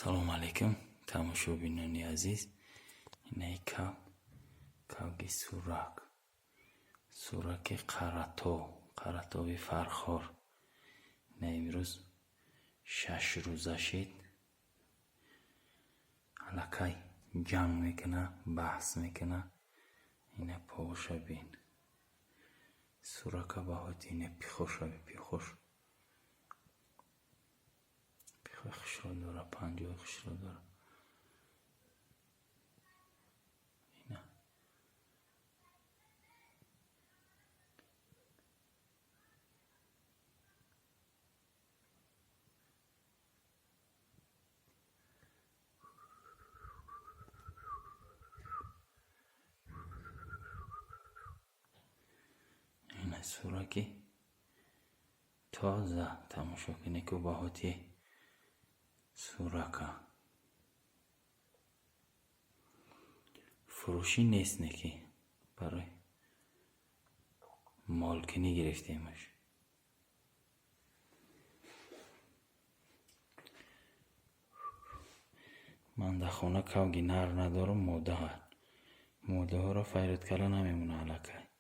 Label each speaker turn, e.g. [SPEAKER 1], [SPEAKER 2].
[SPEAKER 1] Салом алейкум, тамошобинони азиз. Инаи каб, кабги сурак, сураки Қаратов, Қаратоби Фархор. Ина имрӯз 6 рӯза шид. Аллакай ҷанг мекуна, баҳс мекуна. Ина повоша бин. Сурака баҳоти, ина пихоша, пихош. Пихои хушро дора, панҷои хушро дора. Ина. Ина сураки тоза, тамошо кунед, ку баҳоти сурака. Фурӯшӣ нест, неки барои молкинӣ гирифтемаш. Ман дар хона кавги нар надорам, модаҳа. Модаҳоро файрод карда намемонад аллакай.